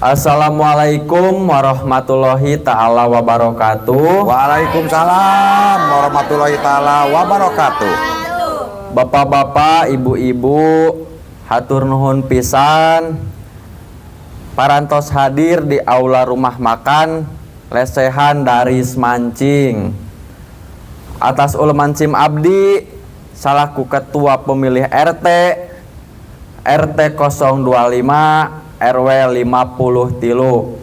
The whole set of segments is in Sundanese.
Assalamualaikum warahmatullahi taala wabarakatuh. Waalaikumsalam warahmatullahi taala wabarakatuh. Bapak-bapak, ibu-ibu, hatur nuhun pisan parantos hadir di aula rumah makan Lesehan Daris Mancing. Atas uleman sim abdi salaku ketua pemilih RT RT 025 RW 50 tilu,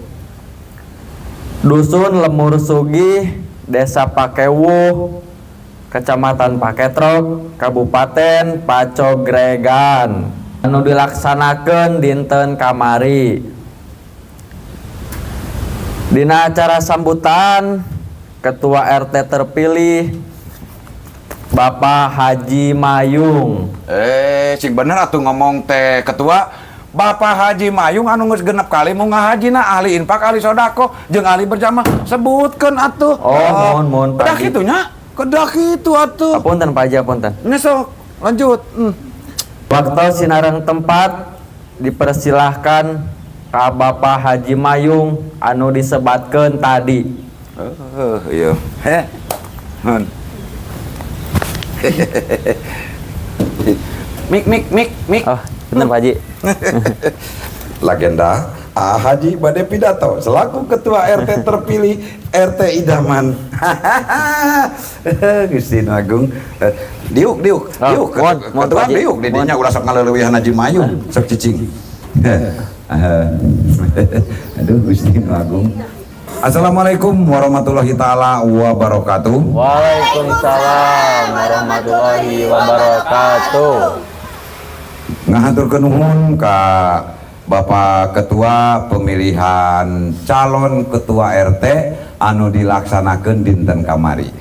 Dusun Lemur Sugih, Desa Pakewuh, Kecamatan Paketrok, Kabupaten Pacogregan, anu dilaksanakan dinten kamari. Dina acara sambutan Ketua RT terpilih, Bapak Haji Mayung. Eh, sing bener atuh ngomong teh, Ketua. Bapak Haji Mayung anu geus 6 kali mau ngahajina, ahli infak, ahli sodako, jeung ahli berjamaah. Sebutkeun atuh. Oh, mohon, mohon, Pak Kedah Haji. Kitu nya. Kedah kitu atuh. Apunten, Pak Haji, apunten. Nya sok, lanjut. Waktu sinareng tempat dipersilahkan ka Bapak Haji Mayung anu disebatkeun tadi. Eh, iya. Heh. Hun. Mik, mik, mik, mik. Oh, bener, Pak Haji. Legenda A Haji bade pidato selaku ketua RT terpilih, RT idaman. Gusti Agung. Eh, diuk, diuk, Oh, diuk. mohon, mohon, Ketua Pak Haji. Diuk di dinya, ulah sok ngaleuwihan Haji Mayung, sok cicing. Aduh, Gusti Agung. Assalamualaikum warahmatullahi taala wabarakatuh. Waalaikumsalam warahmatullahi wabarakatuh. Ngahaturkeun nuhun ka Bapak Ketua pemilihan calon ketua RT anu dilaksanakeun dinten kamari.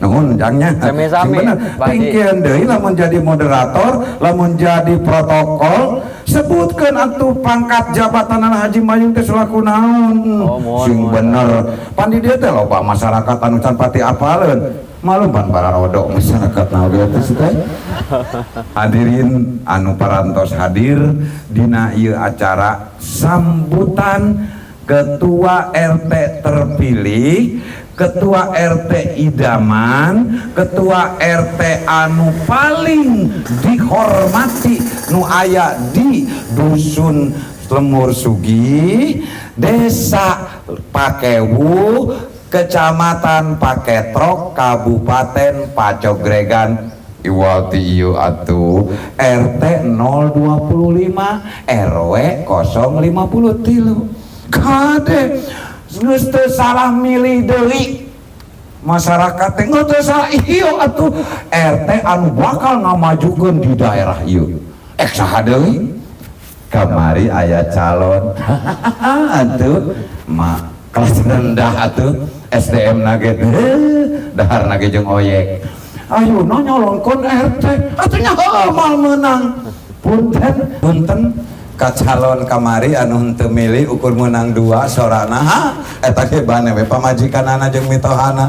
Nuhun, Jang, nya. Sami-sami, Sing bener. Pak Haji. Pingkeun deui lamun jadi moderator, lamun jadi protokol, sebutkeun atuh pangkat jabatan Haji Mayung teh selaku naon. Oh, mohon, Sing mohon. Bener. Pan di dieu teh loba masyarakat anu can pati apaleun. Malum pan bararodok masyarakat na oge teh teh. Hadirin anu parantos hadir dina ieu acara sambutan Ketua RT terpilih, Ketua RT idaman, Ketua RT anu paling dihormati nu aya di Dusun Lemur Sugih, Desa Pakewu, Kecamatan Paketrok, Kabupaten Pacogregan. Iwati ieu atuh RT 025 RW 053. Kade, geus teu salah milih deui masyarakat teh, geus teu salah ieu atuh RT anu bakal ngamajukeun di daerah ieu. Eh, saha deui? Kamari aya calon atuh ma kelas rendah atuh, SDM na ge dahar na ge jeung oyek. Ayeuna nyalonkeun RT atuh nya heuh moal meunang. Punten, punten ka calon kamari anu henteu milih, ukur menang dua sorana. Ha, eta ge bane we pamajikanana jeung mitohana.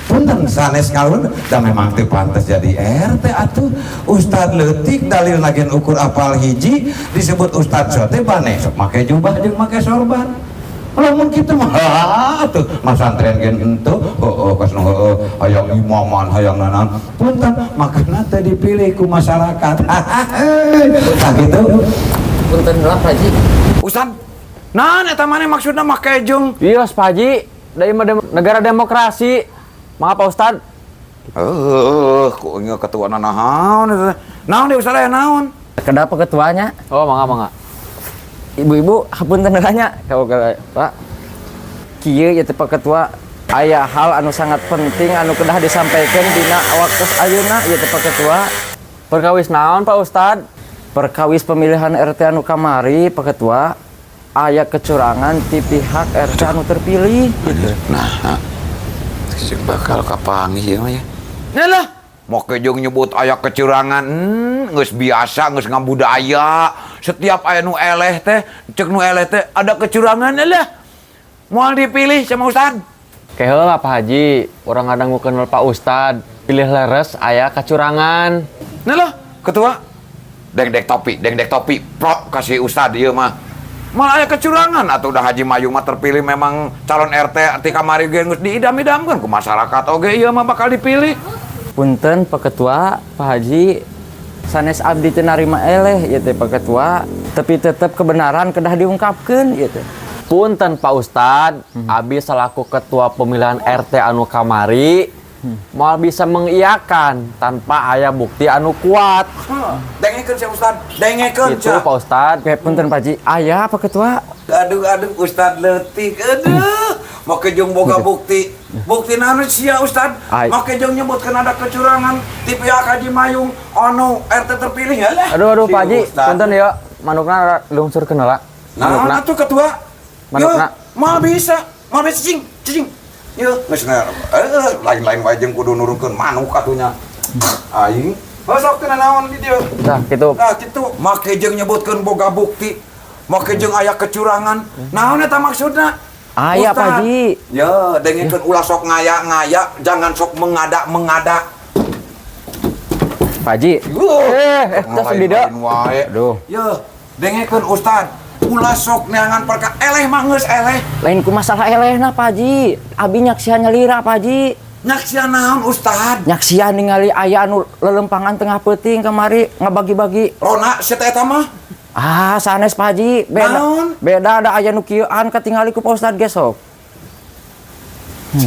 Punten sanes ngalun da memang teu pantes jadi RT atuh. Ustad leutik, dalil nagen ukur apal hiji, disebut ustad sote bane sok make jubah jeung make sorban. Lamun kitu mah atuh masantren gen henteu heueuh kos nu heueuh hayang imaman, hayang nanan. Punten, makana teu dipilih ku masyarakat. Tah kitu. Punten lah, Pak Haji. Ustad, nah, eta maneh maksudna make jeung Iya, Pak Haji, dari negara demokrasi. Maaf, Pak Ustad. Eh, kok ingat ketua naon eta teh? Naon deui, Ustad, aya naon? Kenapa ketuanya? Oh, mangga, mangga. Ibu-ibu, hapunten nanya. Kalau Pak. Kieu ya teh, Pak Ketua, aya hal anu sangat penting anu kedah disampaikan dina waktu ayeuna ieu teh, Pak Ketua. Perkawis naon, Pak Ustad? Perkawis pemilihan RT anu kamari, Pak Ketua, aya kecurangan ti pihak RT anu terpilih gitu. Nah, sing bakal kapanggih ieu mah ya. Nah lah, make jeung nyebut aya kecurangan, geus biasa, geus ngabudaya. Setiap aya nu eleh teh, cek nu eleh teh ada kecurangan lah. Moal dipilih sama Ustad. Ke heula, Pak Haji, urang ngadangukeun Pak Ustad. Pilih leres aya kecurangan. Nah lah, ketua. Dengdek topi, dengdek topi, pro kasih Ustad ieu mah. Malah aya kecurangan atau udah Haji Mayung mah terpilih, memang calon RT ti kamari ge geus diidam-idamkeun ku masyarakat oge, ieu mah bakal dipilih. Punten, Pak Ketua, Pak Haji, sanes abdi teu narima eleh ieu teh, Pak Ketua, tapi tetep kebenaran kedah diungkapkeun ieu teh. Punten, Pak Ustad, abi selaku ketua pemilihan RT anu kamari moal bisa mengiyakan tanpa aya bukti anu kuat. Dengekeun sia, Ustad, dengekeun Itu sia. Pak Ustad. Oke, punten, Pak Haji, aya, Pak Ketua. Aduh, aduh, Ustad leutik, aduh. Make jeung boga bukti. Bukti naon sia, Ustad? Ai. Make jeung nyebutkeun ada kecurangan ti pihak Haji Mayung anu RT terpilih ya lah. Aduh, aduh, Si Pak Haji, Ustad. punten ya, manukna lungsurkeun heula. Nah, Manukna. atuh, Ketua. Manukna. Ya, moal bisa. Moal bisa, cing, cing. Yeuh, geus lain-lain wae jeung kudu nurunkeun manuk atunya. Aing. Oh, sok teu naon di dieu. Nah, gitu. Nah, kitu make jeung nyebutkeun boga bukti. Make jeung aya kecurangan. Naon eta maksudna? Aya, Ustad. Pak Haji. Ya, dengekeun, ulah sok ngaya-ngaya, jangan sok mengada-mengada. Pak Haji. Eh, tos di dieu. Lain-lain wae. Aduh. Ya, dengekeun, Ustad. Ulah sok neangan perkara eleh mah geus eleh. Lain ku masalah elehna, Pak Haji. Abi nyaksian nyalira, Pak Haji. Nyaksian naon, Ustad? Nyaksian ningali aya anu lelempangan tengah peuting kamari ngabagi-bagi. Rona sia teh eta mah. Ah, sanes, Pak Haji, beda. Naon? Beda, ada aya nu kieuan katingali ku Pak Ustad ge sok.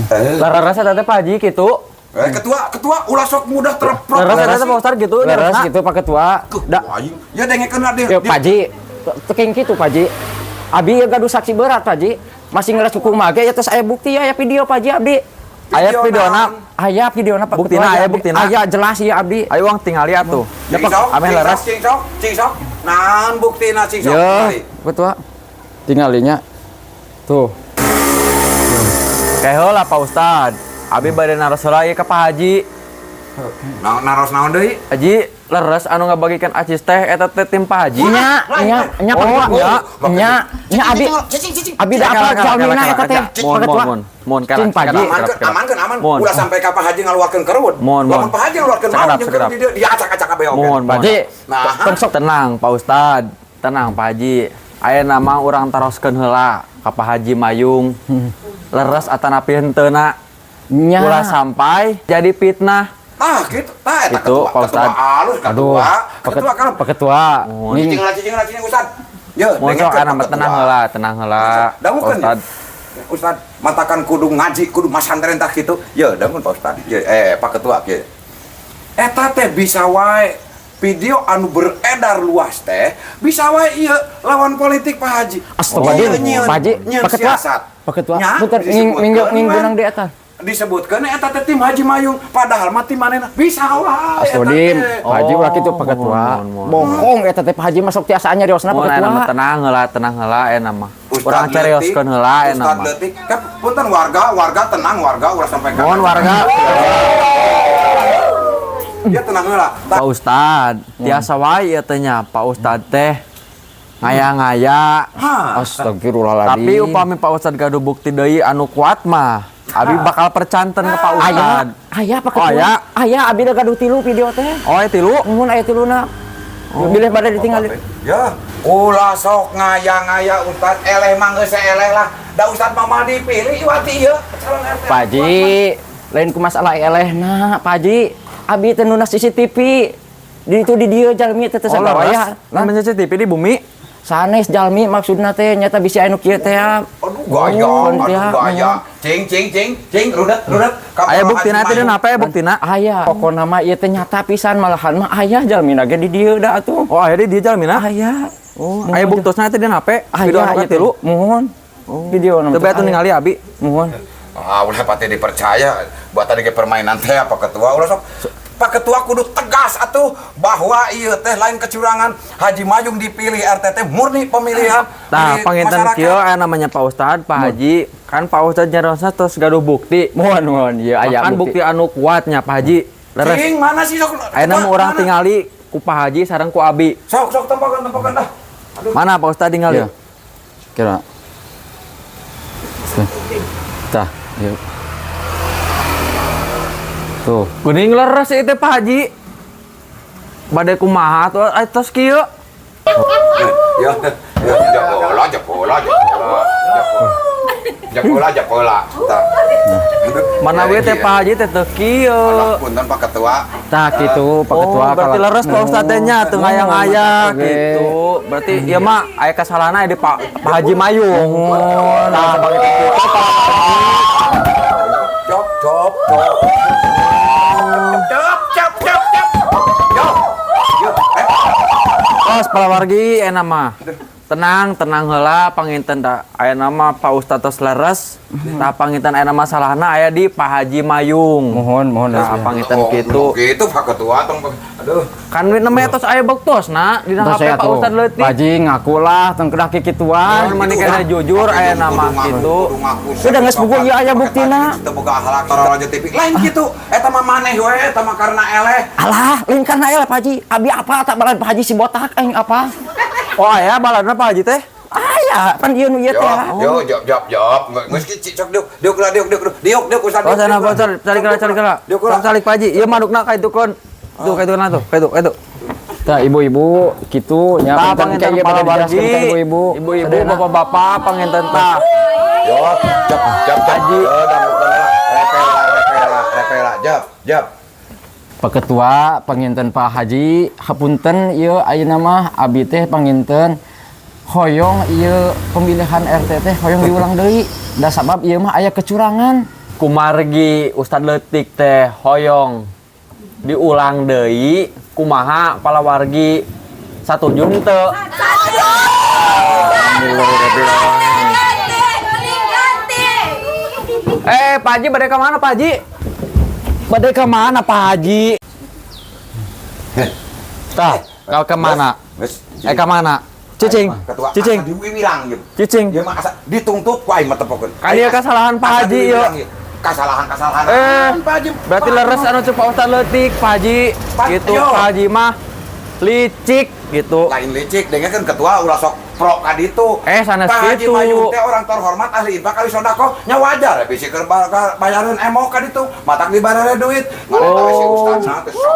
Eh, Leres eta teh, Pak Haji, kitu. Ketua, ketua, ulah sok mudah terprovokasi. Leres eta teh, Pak Ustad, gitu. Leres Leresna. gitu, Pak Ketua. Da, Aing. Ya, dengekeun lah dia. ya, Pak Haji, teu kitu, Pak Haji. Abi ya gaduh saksi berat, Pak Haji. Masih ngeres hukum mage ya terus aya bukti ya, aya video, Pak Haji, abdi. Aya videona. Aya videona, Pak Buktina, Ketua, aya abdi. buktina. Aya jelas ya abdi. Ayo urang tingali atuh. Cing sok, Ameh cing leres. sok, cing sok, cing sok. Naon buktina, cing sok? Ya, Tingali. Ketua. Tingalinya. Tuh. Kayak heula, Pak Ustad. Abi bade naros heula ieu ka Pak Haji. Naon, naros naon deui? Haji, leres anu ngabagikan acis teh eta teh tim Pak Haji? Nya, nya, nya, Pak Oh, Ketua. nya. Nya, nya abi. Abi da apa jalmina eta teh? Mohon, Pak Ketua. mohon, mohon, Cing, Pak Haji. Amankeun, amankeun, aman. Mohon. Ulah sampai ka Pak Haji ngaluarkeun kerut. Mohon, Lamun mohon. Pak Haji ngaluarkeun Sekedap, maun jeung kerut sekedap. di dieu diacak-acak kabeh oge. Mohon, Pak mohon. Haji. Nah, Tong sok. Tenang, Pak Ustad. Tenang, Pak Haji. Aya nama urang taroskeun heula ka Pak Haji Mayung. Leres atanapi henteuna. Nya. Ulah sampai jadi fitnah. Tah kitu, tah eta Itu, ketua, Pak ketua Ustad. alus, Aduh, ketua. Pak Ketua kalem. Pak Ketua. Mohon. Cicing lah, cicing lah, cicing, Ustad. Ye, Mohon sok dengekeun, aya nama Pak tenang Ketua. heula, tenang heula. Pak Dangukeun ya. Ustad. Ustad, matakan kudu ngaji, kudu masantren tah kitu. Ye, dangun, Pak Ustad. Ye, eh, Pak Ketua kieu. Eta teh bisa wae video anu beredar luas teh bisa wae ieu lawan politik Pak Haji. Astagfirullahaladzim. Nyieun- Pak Haji, nyieun Pak Ketua. siasat. Pak Ketua, Nya, punten nging minggu disebutkeun, nging man. benang di eta. Disebutkeun eta teh tim Haji Mayung, padahal mah tim manehna, bisa wae eta Astagfirullahaladzim. teh. Pak Haji ulah kitu, Pak Oh, Ketua. mohon, mohon, Bohong eta teh, Pak Haji masuk tiasa nyariosna, Pak Mohon aya Ketua. nama tenang heula, tenang heula aya nama. Ustad Urang leutik, carioskeun heula aya Ustad nama. leutik. Kan punten warga, warga tenang, warga ulah sampai ka. Mohon, warga. Ya, tenang heula. Pak Ustad, tiasa wae ieu teh nya, Pak Ustad teh ngaya-ngaya. Hah. Astagfirullahaladzim. Tapi upami Pak Ustad gaduh bukti deui anu kuat mah, abi bakal percanten ke Pak Aya, Ustad. aya, Pak Oh, Ketua. aya. Aya, abi da gaduh tilu video teh. Oh, aya tilu. Mun aya tiluna. Bilih bade ditinggali. Ya, ulah sok ngaya-ngaya, Ustad, eleh mah geus eleh lah. Da Ustad mah mah dipilih iwati ieu calon RT. Pak Haji, lain ku masalah elehna, Pak Haji. Abi teh nunas CCTV. Di itu di dieu jalmi teh teu Oh, sagawaya. leres. Namanya CCTV di bumi. Sanes jalmi maksudna teh nyata bisi anu kieu teh ya. Aduh gaya, Oh, aduh ya. gaya. Cing cing cing cing, rudet rudet. Aya buktina teh dina apa ya buktina? Aya, pokona mah ieu teh nyata pisan, malahan mah aya jalmina ge di dieu da atuh. Oh, aya di dieu jalmina. Aya. Oh, aya buktosna teh dina HP. Video Aya anu ieu teh. tilu. Muhun. Video Teu bae atuh ningali abi. Muhun. Ah, ulah pati dipercaya buat tadi ke permainan teh, Pak Ketua. Ulah sok Pak Ketua kudu tegas atuh bahwa ieu teh lain kecurangan. Haji Mayung dipilih RT teh murni pemilihan Nah, di panginten masyarakat. kieu aya namanya Pak Ustad, Pak Haji. Kan Pak Ustad nyarosna tos gaduh bukti. Muhun, muhun. Ieu aya. Bahkan bukti anu kuatnya, Pak Haji. Leres. Cing, mana sih sok? Ayeuna mah urang Mana? tingali ku Pak Haji sareng ku abi. Sok sok tempokan tempokan dah. Aduh. Mana Pak Ustad tingali? Iya. Kira. Tah, yuk. Tuh. Kuning leres itu, Pak Haji. Bade kumaha tuh tos kieu? Ya, ya, ya, bola, ya Jap heula, jap heula. Tah. Mana we teh Pak Haji teh teu kieu. Alah, punten, Pak Ketua. Tah kitu, Pak Oh, Ketua. berarti leres Pak Ustad teh nya teu ngayang-aya Oke. gitu. Berarti ieu mah aya kesalahan aya di Pak Pak Haji Mayung. Nah, bagi kitu, Pak Haji. Cop, cop, cop. Cop, cop, cop, cop. Yo. Yo, eh. Tos palawargi enak mah. Tenang, tenang heula panginten da aya nama Pak Ustad tos leres. Tah, panginten aya masalahna aya di Pak Haji Mayung. Mohon, mohon. Nah, panginten Oh, kitu. gitu, Pak Ketua, tong. Aduh. Kan namanya tos aya bektosna dina Terus HP saya Pak tuh, Ustad leutik. Pak Haji ngakulah tong kedah kikituan. Mun mani kana jujur aya nama kitu. Udah geus buku ieu aya buktina. Teu boga akhlak tara TV. Lain kitu. Eta mah maneh we, eta mah karena eleh. Alah, lain karena eleh, Pak Haji. Abi apa tak balad Pak Haji si botak aing apa? Oh, aya baladna Pak Haji teh? Aya, pan ieu nu ieu Yo, teh. yo, jawab, jawab, jawab. Geus ki cok diuk, diuk lah, diuk, diuk, diuk, diuk, Ustad. Oh, sana Pak Ustad, calik heula, calik heula. Diuk lah. Sok calik, Pak Haji. Ieu manukna ka itu kon. Tuh ka itu na tuh, ka itu, ka itu. Tah, ibu-ibu kitu nya Tah, panginten panginten kayak ieu para pada wargi, dijelaskeun ka ibu-ibu. ibu-ibu, Sadayana. bapak-bapak, panginten tah. Yo, jawab, jawab, jawab. Haji. Yo, dah, repela, repela, repela, jawab, jawab. Pak Ketua, panginten Pak Haji, hapunten ieu ayeuna mah abi teh panginten hoyong ieu pemilihan RT teh hoyong diulang deui. Da sabab ieu mah aya kecurangan. Kumargi Ustad leutik teh hoyong diulang deui, kumaha palawargi, satuju teu? Ganti. Eh, Pak Haji bade ka mana, Pak Haji? Bade ka mana, Pak Haji? Tah, kau ke mana? Geus. Eh, ke mana? Cicing, Ketua, cicing, asa diwilang gitu. Cicing. Ieu mah asa dituntut ku aing mah tepokeun. Kan ieu kesalahan Pak Asa Haji ieu. diwilang ieu. Kasalahan-kasalahan. Eh, Pak Haji. berarti leres anu cek Pak Ustad leutik, Pak Haji. Pak, Gitu, yo. Pak Haji mah licik gitu. Lain licik, dengarkan ketua, ulah sok pro ka ditu. Eh, sanes Pak Haji kitu. Mayung teh orang terhormat, ahli infak, ahli sodako, nya wajar ya bisi keur bayareun emok ka ditu, matak dibarere duit. Ngan eta we si Oh. ustadna teh sok.